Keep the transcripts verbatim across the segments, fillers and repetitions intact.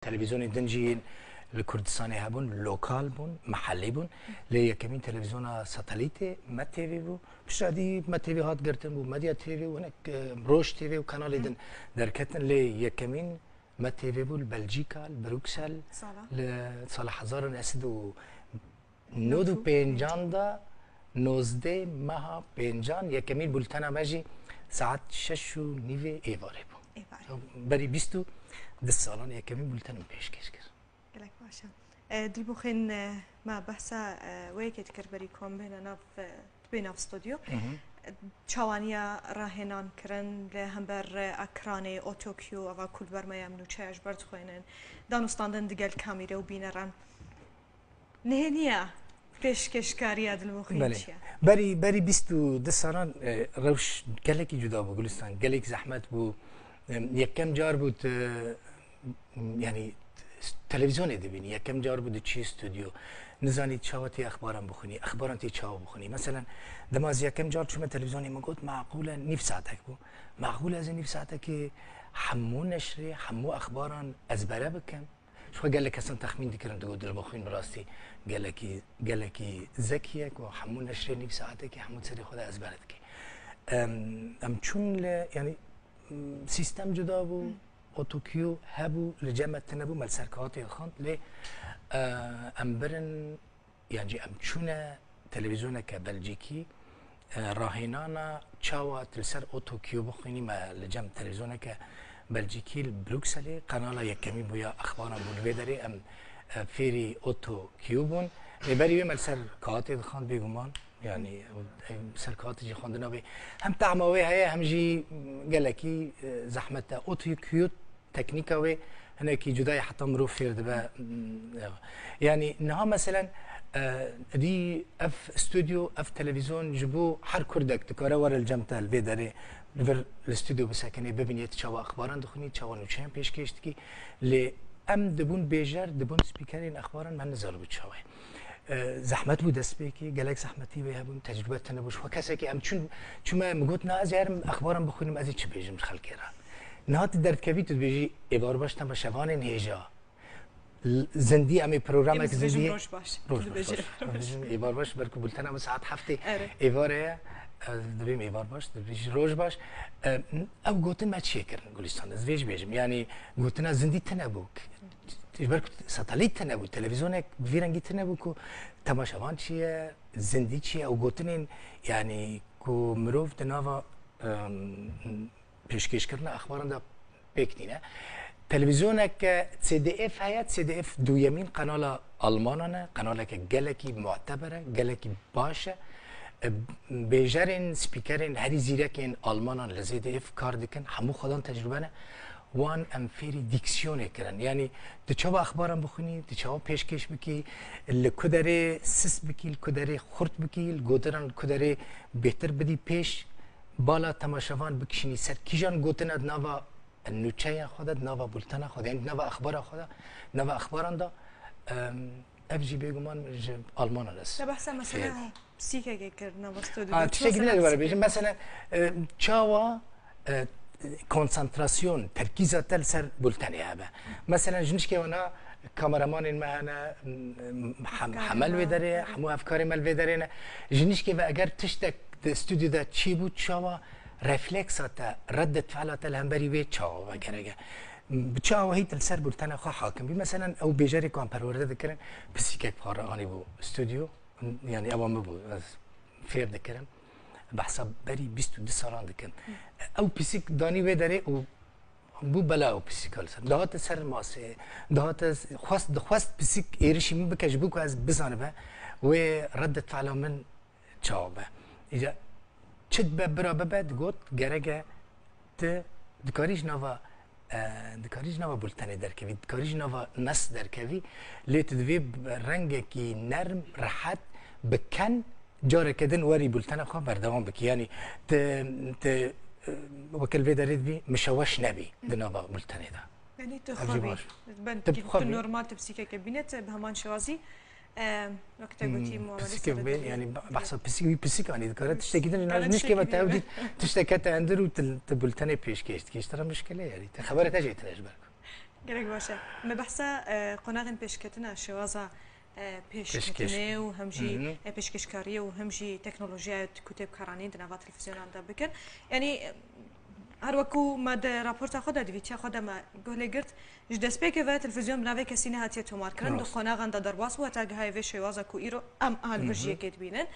Televîzyonên din jî yên li Kurdistanê hebûn, lokal bûn, mehellî bûn. Lê yekemîn televîzyona satelîtê Me T V bû. Piştadî Me T V hat girtin, bû Medya T V û hinek, e, Roj T V û kanalê din derketin. Lê yekemîn Me T V bû li Belcîka, li Bruksel, Sala? Li sala hezar û neh sed û nod û pêncan de, nozdeh meha pêncan, yekemîn bultena me jî saet şeş û nîvê êvarê bû. Êvarê. Berî bîst û du salan yekemîn bulten min pêşkêş kir. Gelek baş e. E, Dilbixwîn, e, me behsa, e, wê yekê dikir berî ku em bêne nav, e, bê nav stûdyo. Hı hı. E, çawaniya rahênan kirin li hember, e, ekranê, autocue, eva ku li ber me ye, em nûçeya ji ber dixwînin. Danûstandin digel kamîre û bîneran. Nihêniya pêşkêşkariya Dilbixwîn Belê. Çi ye? Berî, berî bîst û du salan, e, rewş gelekî cuda bû, Gulistan. Gelekî zehmet bû. E, yekem car bû tu, yanî, televîzyonê dibînî. Yekem car bû diçî stûdyo. Nizanî çawa tê exbaran bixwînî, exbaran tê çawa bixwînî. Meselen, dema ez yekem car çûme televîzyonê, min got, meqûl e, nîv saetek bû. Meqûl e ez ê nîv saetekê hemû neşrê, hemû exbaran ezbere bikim. Ji xwe gelek kesan texmîn dikirin, digot, Dilbixwîn bi rastî gelekî, gelekî zekî ye ku hemû neşrê nîv saetekê hemû serê xwe de ezber dike. Em, em çûn li, yanî, m, sîstem cuda bû, Hı. Autocue hebû, li cem me tune bû, me li ser kağitê xwend, lê, e, em birin, yan jî em çûne televîzyoneke Belcîkî, e, rahênana çawa tu li ser Autocue bixwînî, me li cem televîzyoneke Belcîkî li Brukselê, kanala yekemî bûya exbaran bû. Li vê derê em, e, fêrî Autocue bûn. Lê berî wê me li ser kağitê dixwend bêguman. Yanî, e, ser kağitê jî xwendina wê hem tehma wê heye, hem jî gelekî, e, zehmet e. Autocue teknîka wê hinekî cuda ye, heta mirov fêr dibe. Yanî niha meselen, e, dî ev stûdyo, ev televîzyon ji bo her Kurdek dikare were li cem te li vê derê, li vir li stûdyo bisekinê, bibînê tu çawa exbaran dixwînî, çawa nûçeyan pêşkêş dikî. Lê em dibûn bêjer, dibûn spîkerên exbaran, me nizanibû çawa ye. E, zehmet bû destpêkê, gelek zehmetî wê hebûn, tecrûbe tune bû. Ji xwe kesekî em çûn, çûme, min got, na, ez ê herim exbaran bixwînim, ez ê çi bêjim ji xelkê re. Niha tu derdikevî, tu dibêjî, êvarbaş temaşevanên hêja. L-, zindî, em ê programek Em dibêjin zindî. Roj baş. Roj Tu baş, dibêjî roj baş. Em dibêjin êvarbaş, belku bultena min saet heftê Erê. êvarê ye. Ez dibêm êvarbaş, tu dibêjî roj baş. E, ew gotin me çiyê kirin, Gulistan, ez vê jî bêjim. Yanî gotina zindî tune bû. Ji ber ku satelît tune bû, televîzyonek bi vî rengî tune bû ku temaşevan çi ye, zindî çi ye, ew gotinên, yanî, ku mirov di nava, em, pêşkêşkirina exbaran de pêk tîne. Televîzyoneke C D F heye, C D F duyemîn kanala Almanan e, kanaleke gelekî muteber e, gelekî baş e. E, bêjerên, spîkerên herî zîrekên Almanan li C D F kar dikin, hemû xwedan tecrûbe ne. Wan em fêrî dîksiyonê kirin. Yanî tu çawa exbaran bixwînî, tu çawa pêşkêş bikî, li ku derê sis bikî, li ku derê xurt bikî, li gotinan li ku derê bêhtir bidî pêş, bala temaşevan bikişînî ser kîjan gotina di nava nûçeya xwe de, di nava bultena xwe de, yanî di nava exbara xwe de, di nava exbaran de, em, ev jî bêguman ji Almanan e. Te behsa mesela Fêr. pisîkekê kir, nava stûdyo Ha, de. Tiştekî din ez li wer bêjim. Mesela, e, çawa, e, konsantrasyon, terkîza te li ser bultenê hebe. Mesela ji nişkê wana kameramanên me hene, m-, m-, hem-, Hemel wê derê, hemû hevkarê me li vê derê ne. Ji nişkê ve eger tiştek di stûdyo de çêbû, çawa refleksa te, reddetfela te li hemberî wê çawa vegereke? Bi çi awahî tu li ser bultena xwe hakim bî? Meselen ew bêjerê ku em perwerde dikirin, pisîkek para anîbû stûdyo, yanî ewa min bû, ez fêr dikirim. Behsa berî bîst û du salan dikim. Ew pisîk danî wê derê û bû bela ew pisîka li ser. Dihate ser masê, dihate xwest, dixwest pisîk êrişî min bike ji bo ku ez bizanibe wê reddetfela min çawa be. Îca çi dibe bira bibe, digot, gereke tu dikarî ji nava, e, dikarî ji nava bultenê derkevî, dikarî ji nava nas derkevî, lê tu divê bi rengekî nerm, rehet, bi ken, careke din werî bultena xwe berdewam bikî. Yanî tu, tu, e, weke li vê derê dibî mişeweş nebî di nava bultenê de. Yanî tu Ev jî xwe bî. baş. Ben Tu bi xwe tu bî. normal tu pisîkeke bîne, tu bi heman şewazî, e, wek te gotî, Hmm, muamele pisîkê sere bê, dibî. yanî ba-, behsa pisîk, wî pisîk anî dikare tiştekî din, Dikare nişkê tiştekî ve te din. ew dît, tişteke te endir û tu, tu bultenê pêşkêş dikî. Ji te re mişkile ye. Te xebere te jê tine ji ber ku. Gelek baş e. Me behsa, e, qonaxên pêşketina şêwaza, e, pêşketinê Pêşkêş. û hem jî, Hı hı. e, pêşkêşkariyê û hem jî teknolojiyayê ku tê bikaranîn di nava televîzyonan de bikin. Yanî, e, her weku me di raporta xwe de, di vîtiya xwe de me guh lê girt, ji destpêkê ve televîzyon bi navê kesî nehatiye tomarkirin. Rast. Di qonaxan de derbas bû, heta gihayê vê şêwaza ku îro em a li vir Hı hı. jiyekê dibînin.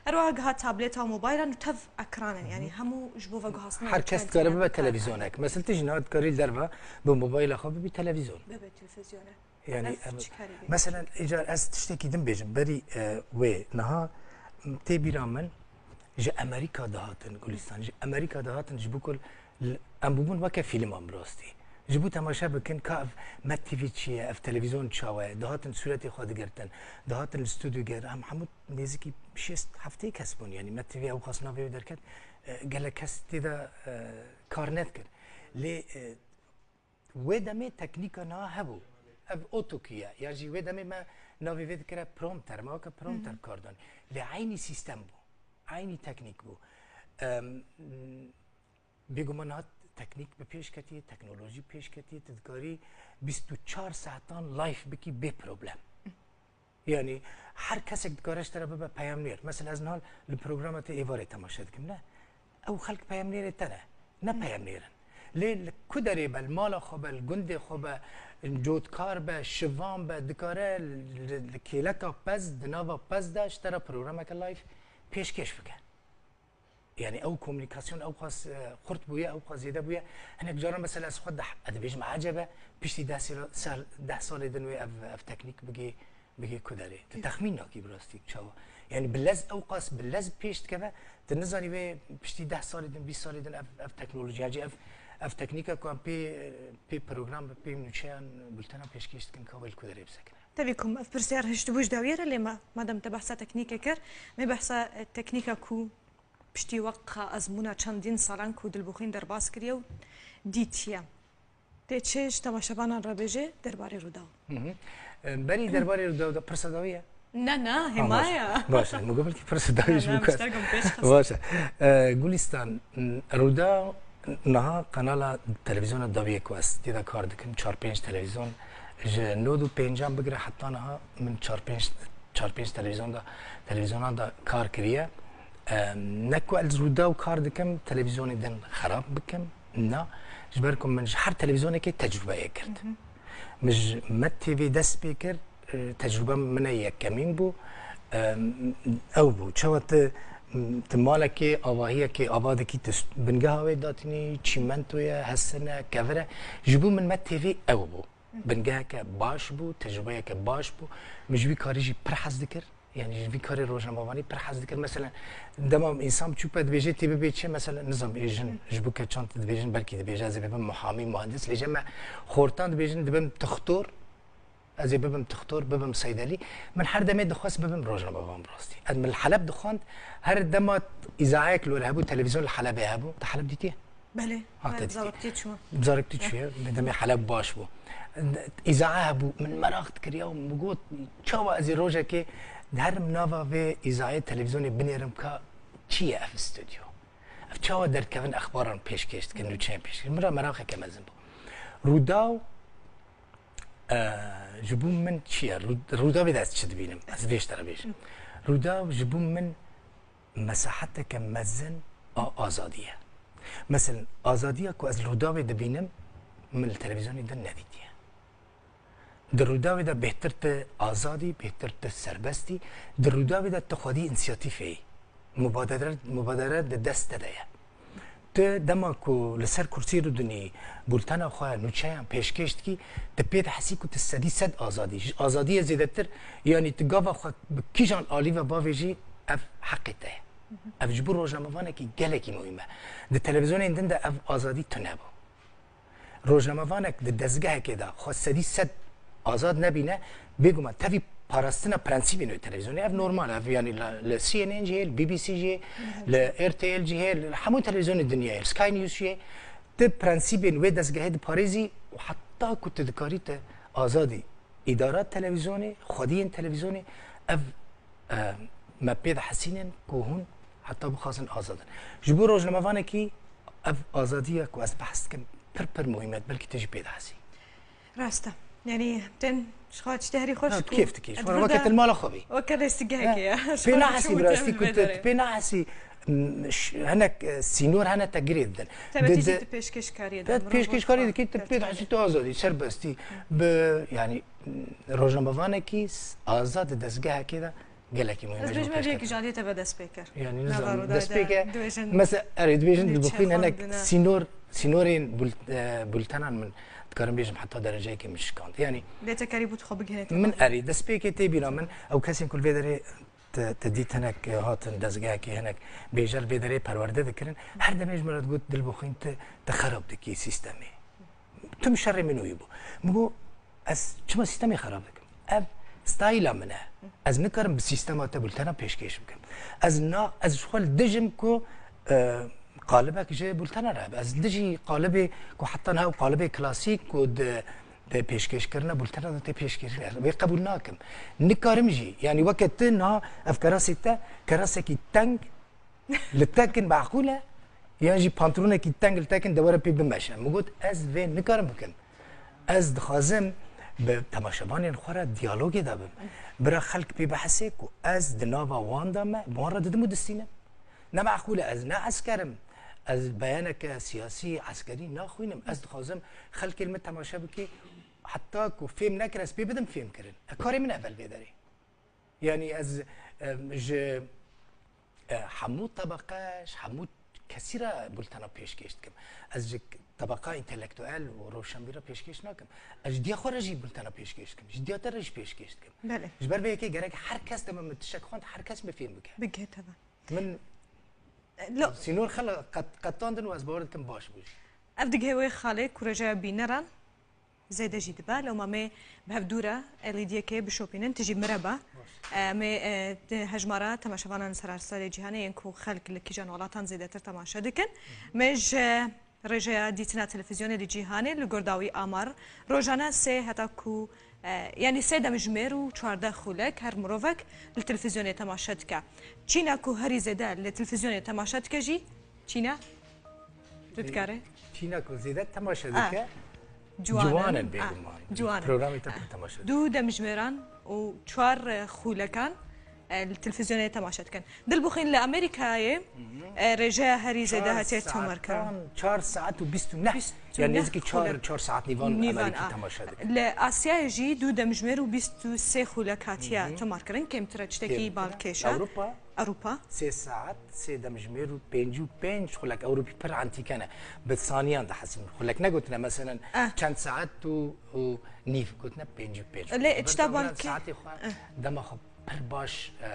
Her wiha giha tableta û mobaylan û tev ekran in. Yanî hemû ji bo veguhastina Her kes dikare bibe televîzyonek. Mesela tu jî niha dikarî li derve bi mobayla xwe bibî televîzyon. Bibe televîzyone. Yani, Ev em, çi karî bê? Mesela, îcar ez tiştekî din bêjim, berî, e, wê niha, m, tê bîra min, ji Amerîka dihatin, Gulistan, ji Amerîka dihatin, ji bo ku l-, em bûbûn weke fîlman bi rastî. Ji bo temaşe bikin, ka ev Met T V çi ye, ev televîzyon çawa ye, dihatin sûretê xwe digirtin, dihatin li stûdyo ger, em hemû nêzîkî şêst heftê kes bûn, yani Met T V ew xas navê wê derket, e, gelek kes tê de, e, kar nedikir. Lê, e, Wê demê teknîka niha hebû. Ev otoki ye. Ya jî wê demê me navê vê dikire prompter. Me weke prompter Hı hı. bi kar danî. Lê eynî sîstem bû. Eynî teknîk bû. Em, bêguman niha teknîk bi pêş ketiye, teknolojî pêş ketiye. Tu dikarî bîst û çar saetan live bikî bê problem. Yani her kesek dikare ji te re bibe peyamnêr. Mesela ez niha li programa te êvarê temaşe dikim, ne? Ew xelk peyamnêrê te ne. Ne Hı. peyamnêr in. Lê li ku derê be, li mala xwe be, li gundê xwe be, cotkar be, şivan be, dikare li, li kêleka pez, di nava pez de ji te re programeke live pêşkêş bike. Yani ew komûnîkasyon ew qas, e, xurt bûye, ew qas zêde bûye. Hinek caran mesela ez xwe deh, ez dibêjim ecebe, piştî deh sal, sal, deh salê din wê ev, ev teknîk bigê, bigê ku derê. Tu texmîn nakî bi rastî çawa. Yani bi lez ew qas, bi lez pêş dikeve, tu nizanî wê piştî deh salê din, bîst salê din ev, ev teknolojiya, cî ev, ev teknîka ku em pê, pê program, pê nûçeyan, bultena pêşkêş dikin ka wê li ku derê bisekine. Tevî ku ev pirsyar hiştibû ji dawiyê re, lê me, madem te behsa teknîkê kir, me behsa, e, teknîka ku Piştî wek ezmûna çendîn salan ku Dilbixwîn derbas kiriye û dîtiye. Tê çi ji temaşevanan re bêjê derbarê Rûdaw? Hı hı. E, berî derbarê Rûdaw de pirsa dawî ye? Ne, ne, hêma ye. Ha, baş e. Baş e. Min got belkî pirsa dawî ji bo kes. Baş e. E, Gulistan, m, Rûdaw niha kanala televîzyona dawiyê ku ez tê de kar dikim, çar pênc televîzyon, ji nod û pêncan bigire heta niha min çar pênc, çar pênc televîzyon de, televîzyonan de kar kiriye. Em, ne ku ez Rûdaw kar dikim, televîzyonê din xerab bikim. Na, ji ber ku min ji her televîzyonekê tecrûbeyê girt. Hı hı. Min ji Met T V dest pê kir, e, tecrûbe min e yekemîn bû. Em, ew bû. Çawa tu, tu malekê, avahiyekê ava dikî, tu bingeha wê datînî, çîmento ye, hesin e, kevir e. Ji bo min Met T V ew bû. Bingeheke baş bû, tecrûbeyeke baş bû. Min ji wî karî jî pir hez dikir. Yanî ji vî karê rojnamevanî pir hez dikir. Mesela, dema însan biçûk be dibêje tê bibê çi? Mesela, nizam ê jin ji bo keçan dibêjin, belkî dibêje ez ê bibim muhamî, muhendis. Lê ji me xortan dibêjin dibim tixtor. Ez ê bibim tixtor, bibim seydelî. Min her demê dixwest bibim rojnamevan bi rastî. Ez min li Heleb dixwend, her dema îzayek li wir hebû, televîzyon li Helebê hebû. Te Heleb dîtiye? Belê, Ha, belê, te dîtî. Zaroktî çû. Zaroktî çûye, bi demê Heleb baş bû. Îzae hebû, min meraq dikiriya û min got, çawa ez ê rojekê herim nava vê îzaê televîzyonê binêrim ka çi ye ev stûdyo? Ev çawa derkevin exbaran pêşkêş dikin, nûçeyên pêşkêş? Min re meraqeke mezin bû. Rûdaw, e, ji bo min çi ye? Rû-, Rûdawê de ez çi dibînim? Ez vê ji te re bêjim. Rûdaw ji bo min mesaheteke mezin a azadî ye. Mesela, azadiya ku ez li Rûdawê dibînim, min li televîzyonê din nedîtiye. Di Rûdawê de bêhtir tu azadî, bêhtir tu serbestî. Di Rûdawê de tu xwedî însiyatîfê yî. Mubadere, mubadere di dest te de ye. Tu dema ku li ser kursî rûdinî, bultena xwe, nûçeyan pêşkêş dikî, tu pê dihesî ku tu sedî sed azadî. Ji azadiyê zêdetir, yanî tu gava xwe bi kîjan alî ve bavêjî, ev heqê te ye. Ev ji bo rojnamevanekî gelekî muhîm e. Di televîzyonên din de ev azadî tune bû. Rojnamevanek di dezgehekê de xwe sedî sed azad nebîne, bêguman tevî parastina prensîbên wê televîzyonê, ev normal e, ev yanî li, li C N N jî heye, li B B C jî heye, li R T L jî heye, li hemû televîzyonê dinyayê, li Sky News jî heye, tu prensîbên wê dezgehê diparêzî û heta ku tu dikarî tu azadî îdara televîzyonê, xwediyên televîzyonê, ev, e, me pê dihesînin ku hûn heta bixwazin azad in. Ji bo rojnamevanekî ev azadiya ku ez behs dikim pir pir muhîm e, belkî tu jî pê dihesî. Rast e. Yanî, tên ji xwe tiştê herî xweş Ha, ku kêf dikî. Ji ez xwe re burada weke te li mala xwe bî. Weke lêstigehekê ya. Ji Pê xwe nahesî çû bi rastî te ku vê tu derê. pê nahesî, m, ş- hinek, e, sînor hene te girê didin. Tebetî Di- jî di- tu pêşkêşkariyê de Pêt mirov pêşkêşkarî xwe dikî, tu pê derdikeve. dihesî tu azadî, serbestî. Bi, yanî, m, rojnamevanekî s- azad di dezgehekê de gelekî muhîm e. Ez ji bêjim pêşkêşkar. Ev yek ji aliyê te ve destpêker. Yanî Nava nizam Rûdawê de destpêke, dibêjin mesela, erê, dibêjin li dibixîn hinek çêxandina. sînor, sînorên bul- e, bultenan min dikarim bêjim heta dereceyekê min şikand. Yanî Lê te kerî bû tu xwe bigihînê te min xwe. Erê, destpêkê tê bîra min, ew kesên ku li vê derê te, te dît hinek, e, hatin dezgehekê hinek bêjer vê derê perwerde dikirin, her demê ji min re digot, Dilbixwîn, tu, tu xerab dikî sîstemê. Tim şerê min wî bû. Min got, ez çima sîstemê xerab dikim? Ev stayla min e. Ez nikarim bi sîstema te bultena pêşkêş bikim. Ez na, ez ji xwe li dijim ku, e, qalibek ji bultena re hebe. Ez li dijî qalibê ku heta niha ew qalibê klasîk ku di, di pêşkêşkirina bultena de tê pêşkêşkirin. Ez wê qebûl nakim. Nikarim jî, yanî weke tu niha ev kerasê te, kerasekî teng, li te kin meqûl e, yan jî pantolonekî teng li te kin de were pê bimeşe. Min got, ez vê nikarim bikim. Ez dixwazim bi temaşevanên xwe re diyalogê de bim. Bira xelk pê bihese ku ez di nava wan de me, bi wan re didim û distînim. Ne meqûl e, ez ne esker im. Ez beyaneke siyasî, eskerî naxwînim. Ez dixwazim xelkê li min temaşe bike, heta ku fêm nekir, ez pê bidim fêm kirin. E, karê min e ev li vê derê. Yanî ez, e, ji, e, hemû tebeqe, ji hemû kesî re bultena pêşkêş dikim. Ez ji tebeqa întelektuel û rewşenbîr re pêşkêş nakim. Ez ji diya xwe re jî bultena pêşkêş dikim. Ji diya te re jî pêşkêş dikim. Belê. Ji ber vê yekê gerek her kes dema min tiştek xwend, her kes min fêm bike. Bigihê te ve. Min Lo, sînor xela qet-, qetandin û ez bawer dikim baş bû jî. Ev digihê wê xalê ku rêjeya bîneran zêde jî dibe. Lewma me bi hev dû re, e, lîdiyekê bişopînin, tu jî min re be. E, me, e, di hejmara temaşevanan li seranserê cîhanê yên ku xelk li kîjan welatan zêdetir temaşe dikin. Me ji rêjeya dîtina televîzyonê li cîhanê li gor dawî amar rojane sê heta ku, e, yanî sê demjimêr û çardeh xulek her mirovek li televîzyonê temaşe dike. Çîna ku herî zêde li televîzyonê temaşe dike jî çîna? Tu dikarî? Çîna ku zêde temaşe Ah. dike, Ciwanin. ciwanin Ah, bêguman. ciwanin. Programê te pir temaşe dike. Du demjimêran û çar, e, xûlekan, e, li televîzyonê temaşe dikin. Dilbixwîn li Amerîkayê, e, rêjeya herî zêde Çar hatiye saetan, tomarkirin. Çar saet û bîst û neh. Bîst û Yani neh nêzîkî çar, xûlek. çar saet nîvan Nîvan, Amerîkî a. Temaşe dikin. Li Asyayê jî du demjimêr û bîst û sê xûlek hatiye tomarkirin. Kêmtir e, tiştekî Kêmtir e. balkêş e. Ewropa? Ewropa. Sê saet, sê demjimêr û pêncî û pênc xulek Ewropî pir antîke ne. Bi saniyan dihesibin. Xulek negotin e, meselen Eh. çend saet û, û nîv gotine pêncî û pênc. Lê tişta Ber balkê- saetê xwe Eh. dema xwe pir baş, e,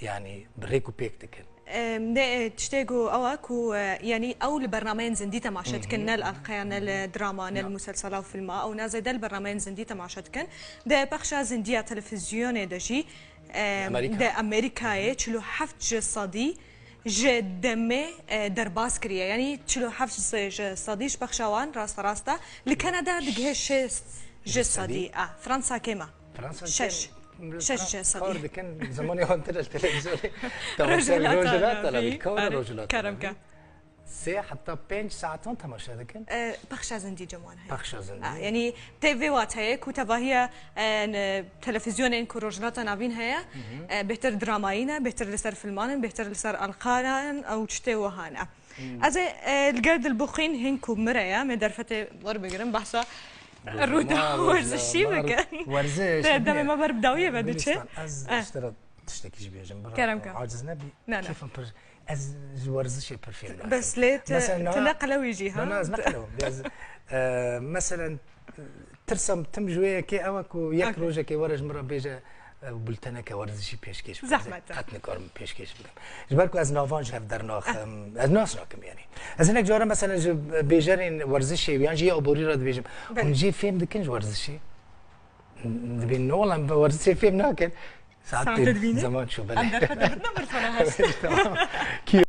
yani bi rêk û pêk dikin. Em, ne, e, tiştê ku ew e ku, e, yanî ew li bernameyên zindî temaşe dikin, ne li alqeya, ne li drama, ne li muselsela û filma, ew ne zêde li bernameyên zindî temaşe dikin. Di pexşa zindî ya televîzyonê de jî, e, Amerîka. Di Amerîkayê çil û heft ji sedî ji demê, e, derbas kiriye. Yanî çil û heft ji sedî ji pexşa wan rasterast e. Li Kanada digihe şêst ji sedî. A, Fransa kêm e. Fransa Şeş. kêm. Şeş ji sedî. Kar dikin, zimanê wan tire li televîzyonê. Rojhilata Rojhilata Navîn. Navîn. Kar Erê, Rojhilata kerem Navîn. ke. Sê heta pênc saetan temaşe dikin. E, pexşa zindî cem wan heye. Pexşa zindî. A, yanî tê vê wateyê ku tevahiya, e, n-, televîzyonên ku Rojhilata Navîn heye, e, bêhtir dramayî ne, bêhtir li ser filman in, bêhtir li ser alqaran ew tiştê wiha ne. Ez ê, e, li gel Dilbixwîn hîn ku min re ye, me derfetê werbigirin, behsa rûda Rojhilata, werzişî mar-, bikin. Werziş, Te ne? demê me ber bi dawiyê ve diçe. Gülistan, ez Eh. ji te re tiştekî jî bêjim. Bira Kerem ke. Aciz nebî. Ne, ne. Kêfim pir. Ez ji werzişê pir fêm nakim. Bes lê tu, Mesela tu na- ne qelewî jî, ha? Na, na, ez ne qelew im. Ez, e, mesela, tirsa tim ji wê yekê ew e ku yek Okey. rojekê were ji min re bêje, e, bulteneke werzişî pêşkêş bikin. Zehmet e. Qet nikarim pêşkêş bikim. Ji ber ku ez navan ji hev dernaxim. Ez nas nakim yani. Ez hinek cara mesela ji bêjerên werzişê yan jî yê aborî re dibêjim. Belê. Hûn jê fêm dikin ji werzişê? Dibên ne, wala em bi werzişê fêm nakin. Saet Saetê pê dibînin? Zaman çû, belê. Em derfetê birdin bir tane hest. Tamam.